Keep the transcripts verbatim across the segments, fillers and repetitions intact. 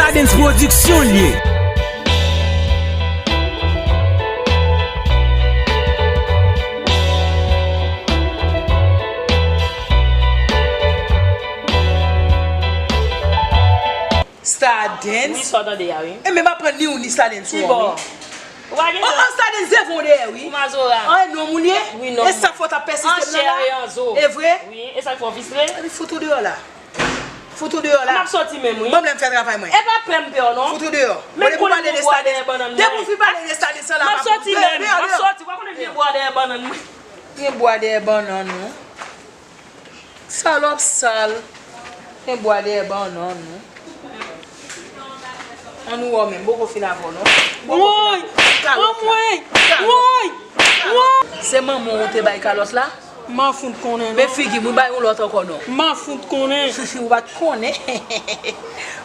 Adens Production l ye. Stardens? Wi, sa w tande a, wi. E men m ap pran ni ou ni Stardens sou ou, wi. Ou pa gen... Oh, oh, Stardens, devan w dèyè, wi. Ou mazora. An, non, moun ye? Wi, non. E sa fò t ap pèsiste m nan la? An chè e an zo. E vre? Wi, e sa k fè w fistre? Epi fout ou deyò la. Fout ou deyò la. M ap soti menm, wi. Ban m lè m fè travay mwen. E pa pè m pè w, non. Fout ou deyò. Bon, depi w pale de Stardens, depi w fin pale de Stardens, sa la, m ap soti menm. M ap soti. Ou pa konnen gen bwa dèyè bannann mwen. Gen bwa dèyè bannann ou. Salòp sal. Gen bwa dèyè bannann ou. An ou wè menm, m poko fin avè w, non. M poko fin avè w. Kalòt la. Kalòt la. Kalòt la. Se manman w ou te bay kalòt la? M pa fout konnen, non. Men figi m, wi, bay yon lòt ankò, non. M pa fout konnen. Ou pa t konnen.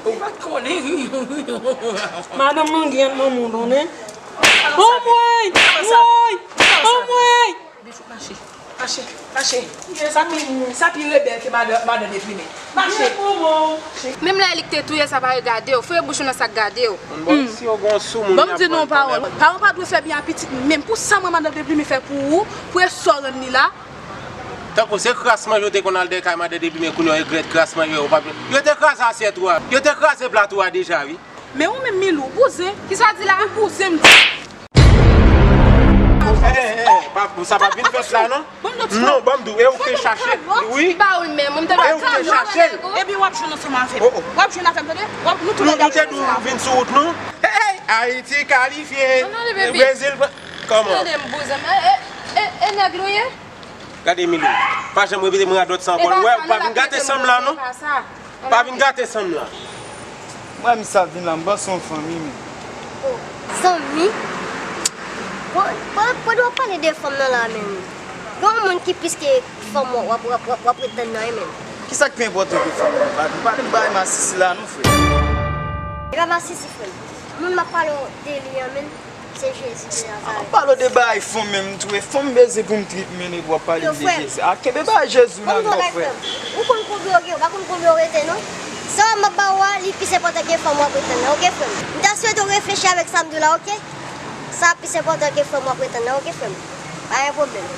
Ou pa t konnen. Madanm mangyèt manman w, konnen. Anmwey! Anmwey! Anmwey! Mache, mache, mache. Sa pi, sa pi rebèl ke madan, madan deprime. Mache. Menm lè li te touye sa pa regade w. Foure bouch ou nan sa k gade w. Bon, si yo gon sou moun, y ap di nou pawòl. Paran pa dwe fè byen a pitit menm. Pou sa mwen madan deprime fè pou ou, pou e sa w rann li la. Tankou se kras manje w te konn al dèyè kay madan deprime, kounye a w regrèt kras manje w pa vle. Yo te kraze asyèt ou a. Yo te kraze plat ou a deja, wi. Men ou menm Milou, bouzen. Kisa w di la? Ou bouzen, m di. Eh, eh, eh, pa, sa pa vin fèt la, non. Non, ban m di w, e ou k te chache l, wi. E ou k te chache l. Epi w ap jwenn ansanm avè m. W ap jwenn avè m, tande? W ap, nou tou lè nou te di w vin sou wout nou. Hey, Ayiti kalifye. Brezil, kòman? Tande m, bouzen m. E, e, e, e nèg nou ye? Gade Milou, pa janm repete mwen radòt sa ankò. Ou wè, ou pa vin gate san m la, non. Pa vin gate san m la. Mwen, m sa vin la, m panse yon fanmi, men. Oh, zanmi? Pandan w ap pale de fanm nan la, men. Gen yon moun ki plis ke fanm w ap, w ap, w ap, w ap retann nan, men. Kisa k pi enpòtan ke fanm nan? Pa, pa vin bay masisi la, non, frè. E pa masisi, frè m. Moun m ap pale w de li an, men. Se Jezi de Nazarèt. A, pale w de bagay fanm menm tou, e fanm bezwen pou m trip men epi w ap pale m de Jezi. A, kenbe bagay Jezi w nan men w, frè. Ou konn konbyen w gen, ou pa konn konbyen w rete, non. Sa m ap ba ou a, li plis enpòtan ke fanm w ap retann nan, oke, frè m? M ta swete w reflechi avèk sa m di w la, oke? Sa plis enpòtan ke fanm w ap retann nan, oke, frè m? Pa gen pwoblèm.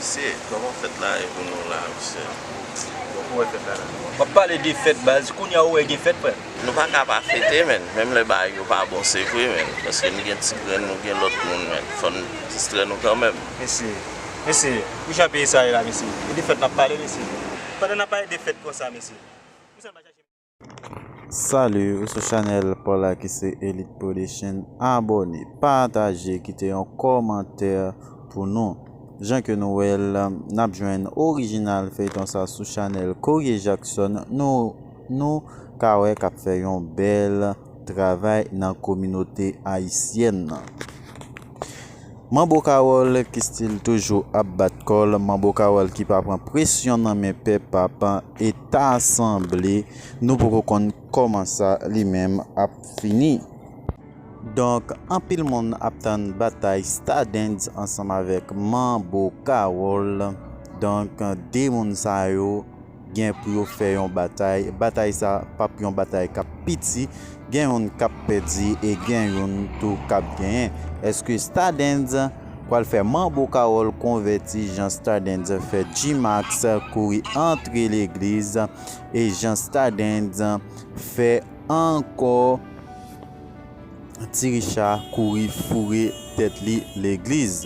Mesye, kòman fèt la ye pou nou la, mesye? Bon, kòman fèt la la? W ap pale de fèt, baz, kounye a ou wè gen fèt, frè m? Nou pa ka pa fete, menn. Menm lè bagay yo pa bon, se vre, menn. Paske nou gen ti grenn, nou gen lòt moun, menn. Fò n distrè nou kanmenm. Mesye, mesye, ou jan peyi sa ye la, mesye? E de fèt n ap pale, mesye? Pandan n ap pale de fèt konsa, mesye. Pou sa n pa chache. Salut, ou sou chanèl pa w la ki se Elite Production. Abòne, pataje, kite yon kòmantè pou nou. Jan ke nou wè l, n ap jwenn orijinal feyton sa sou chanèl Courrier Jackson. Nou, nou ka wè k ap fè yon bèl travay nan kominote ayisyèn nan. Manbo Carole ki still toujou ap bat kò l, Manbo Carole ki pa pran presyon nan men pèp ap eta sanble nou poko konn kòman sa li menm ap fini. Donk, anpil moun ap tann batay Stardens ansanm avèk Manbo Carole. Donk, de moun sa yo gen pou yo fè yon batay. Batay sa p ap yon batay k ap piti. Gen youn k ap pèdi e gen youn tou k ap genyen. Èske Stardens pral fè Manbo Carole konvèti jan Stardens fè G-Max kouri antre legliz e jan Stardens fè ankò Ti Richa kouri foure tèt li legliz.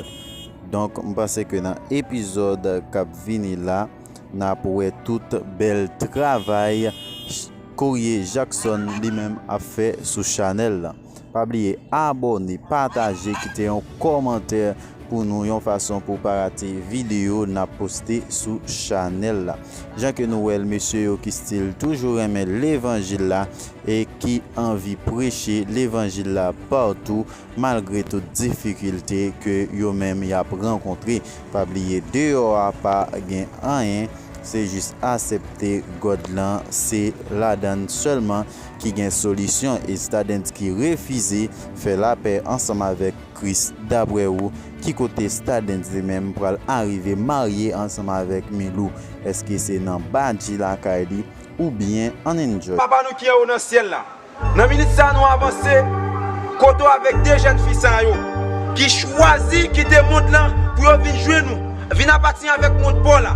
Donk, m panse ke nan epizòd k ap vini la, n ap wè tout bèl travay Courrier Jackson li menm ap fè sou chanèl la. Pa bliye abòne, pataje, kite yon kòmantè pou nou yon fason pou w pa rate videyo n ap poste sou chanèl la. Jan ke nou wè l, mesye yo ki still toujou renmen levanjil la e ki anvi preche levanjil la patou, malgre tout difikilte ke yo menm y ap rankontre. Pa bliye, deyò a pa gen anyen, se jis aksepte God lan, se ladan l sèlman ki gen solisyon. E Stardens ki refize fè lapè ansanm avèk Kris. Daprè ou, ki kote Stardens li menm pral arive marye ansanm avèk Milou? Èske se nan badji lakay li oubyen ann enjoy? Papa nou ki anwo nan syèl la, Nan minit sa a, nou avanse kote w avèk de jèn fi sa yo ki chwazi kite mond lan pou yo vin jwenn ou, vin apatyen avèk mond pa w la.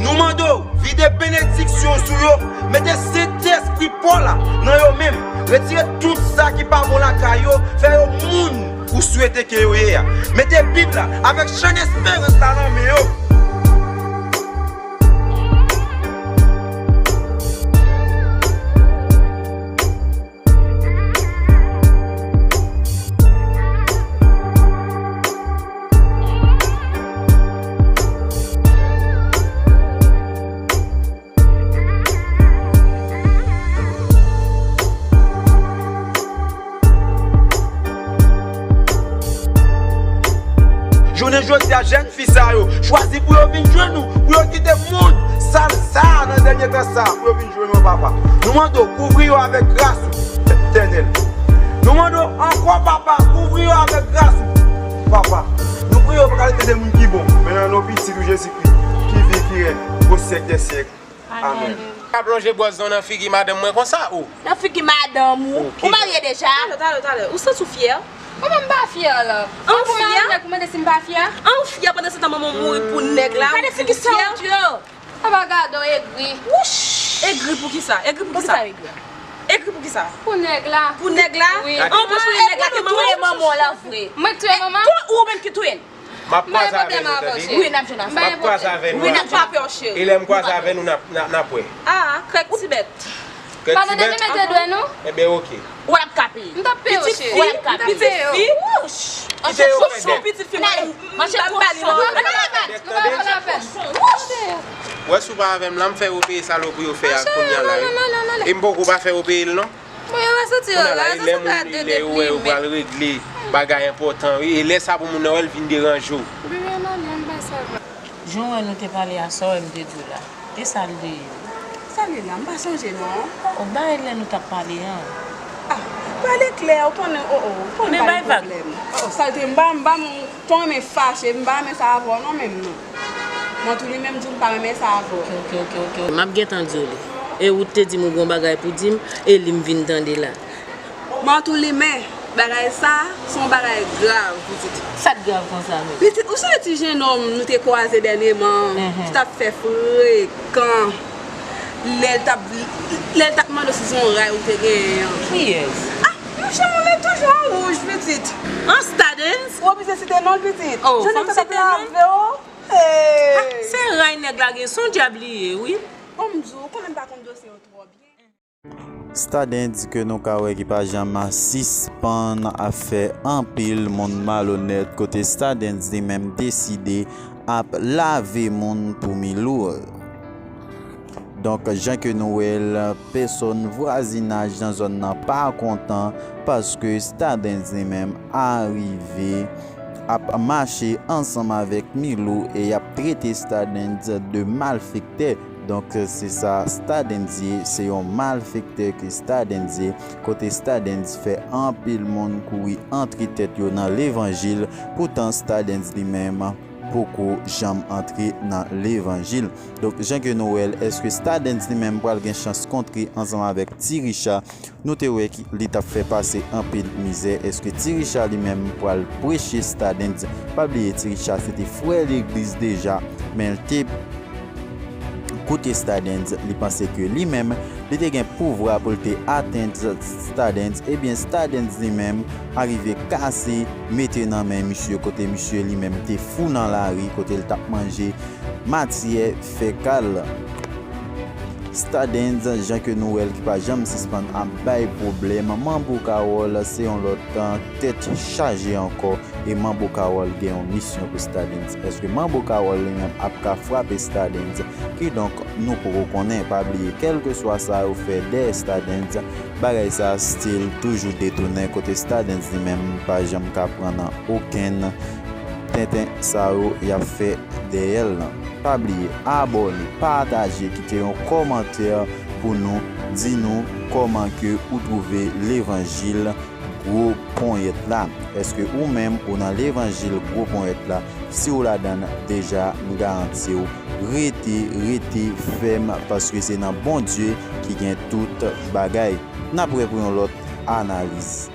Nou mande w vide benediksyon sou yo, mete Sentespri pa w la nan yo menm, retire tout sa ki pa bon lakay yo, fè yo moun ou swete ke yo ye a. Mete Bib la avèk chan esperans la nan men yo. Jounen jodi a, jèn fi sa yo chwazi pou yo vin jwenn ou, pou yo kite mond sal sa a nan dènye tan sa a, pou yo vin jwenn ou, papa. Nou mande w kouvri yo avèk gras ou, Etènèl. Nou mande w ankò, papa, kouvri yo avèk gras ou, papa. Nou priye w pou kalite de moun ki bon, men nan non pitit ou Jezikri, ki viv, ki rèn o syèk dè syèk. Amèn. Pa plonje bwòs nan figi madanm mwen konsa, ou. Nan figi madanm ou? Ou marye deja? Talè, talè, talè. Ou santi w fyè? Mwen menm m pa fyè la. An, ou fyè? Nèg ou mande si m pa fyè? An, ou fyè pandan se tan manman w mouri pou nèg la? Gade figi sa w yo. Papa gade w egri. Wouch! Egri pou kisa? Egri pou kisa? Egri pou kisa? Pou nèg la. Pou nèg la? Wi. An, ou panse nèg la te touye manman w la vre? Mwen k touye manman? Ou menm ki touye l? M ap kwaze avè nou, tande? Wi, n ap jwenn ansanm. M ap kwaze avè nou. Wi, n ap pa pè w, cheri. E lè m kwaze avè nou, n ap, n ap, n ap wè. Ah, krèk ti bèt. Krèk ti bèt? Mete dwe nou. Enben, oke. Ou wè l ap ka peye. M t ap peye w, cheri. Pitit fi, pitit fi. Kite yo fè bèt. Pitit fi, mwen, m t ap ba li nan. Bèt, tande? Wè, si w pa avè m la, m fè yo peye salopri yo fè a kounye a la, wi. E m poko pa fè yo peye l, non. Bon, yo pa soti yo la, sa sanble a de nèg limen. Lè yo wè yo pral regle bagay enpòtan, wi. E lè sa pou moun nan wè l vin deranje w. Jan w wè nou te pale a, sa w wè m te di w la? E sa l te ye? Sa l ye la? M pa sonje non. O, bay lè nou t ap pale an. Ah, pale klè, ou konnen, o, o, ou konnen pa gen pwoblèm. O, sa l te, m pa, m pa, m pa renmen fache, m pa renmen sa avè w non, menm non. Mwen tou li menm di m pa renmen sa avè w. Ok, ok, ok, ok. M ap gentan di w li. E ou te di m ou gon bagay pou di m, e li m vin tande la. Mwen tou li men, bagay sa, se yon bagay grav, pitit. Sa k grav konsa menm? Pitit, ou sonje ti jennonm nou te kwaze dènyèman, ki t ap fè frekan, lè l t ap, lè l t ap mande w si se yon ray ou te genyen an. Kiyès? Ah, monchè, ou menm toujou an wouj, pitit. An Stadens? Ou oblije site non l, pitit. Oh, fò m site non l? Jan nèg sa t ap lave w. Hey! Ah, se ray nèg la gen, se yon dyab li ye, wi. Bon, m di w, ou konnen m pa konn dosye yo twò byen. Stadens di ke nou ka wè ki pa janm sispann ap fè anpil moun malonèt, kote Stadens li menm deside ap lave moun pou Milou. Donk, jan ke nou wè l, pèsòn vwazinaj nan zòn nan pa kontan paske Stadens li menm arive ap mache ansanm avèk Milou e y ap trete Stadens de malfektè. Donk, se sa Stadens ye, se yon malfektè ke Stadens ye, kote Stadens fè anpil moun kouri antre tèt yo nan levanjil, poutan Stadens li menm poko janm antre nan levanjil. Donk, jan ke nou wè l, èske Stadens li menm pral gen chans kontre ansanm avèk Ti Richa? Nou te wè ki, li t ap fè pase anpil mizè. Èske Ti Richa li menm pral preche Stadens? Pa bliye, Ti Richa se te frè legliz deja, men l te koute Stadens, li panse ke li menm, li te gen pouvwa pou l te atenn Stadens. Ebyen, Stadens li menm arive kase, mete nan men misye, kote misye li menm te fou nan lari, kote l t ap manje matyè fekal. Stadens, jan ke nou wè l ki pa janm sispann ap bay pwoblèm, Manbo Kawòl se yon lòt tèt chaje ankò, e Manbo Kawòl gen yon misyon pou Stadens. Èske Manbo Kawòl li menm ap ka frape Stadens? Kidonk, nou poko konnen. Pa bliye, kèlkeswa sa yo fè dèyè Stadens, bagay sa still toujou detounen, kote Stadens li menm pa janm ka pran nan okenn tenten sa yo y ap fè dèyè l lan. Pa bliye abòne, pataje, kite yon kòmantè pou nou, di nou kòman ke ou twouve levanjil gwo ponyèt la. Èske ou menm ou nan levanjil gwo ponyèt la? Si w ladann deja, m garanti w, rete, rete fèm, paske se nan Bondye ki gen tout bagay. N ap wè pou yon lòt analiz.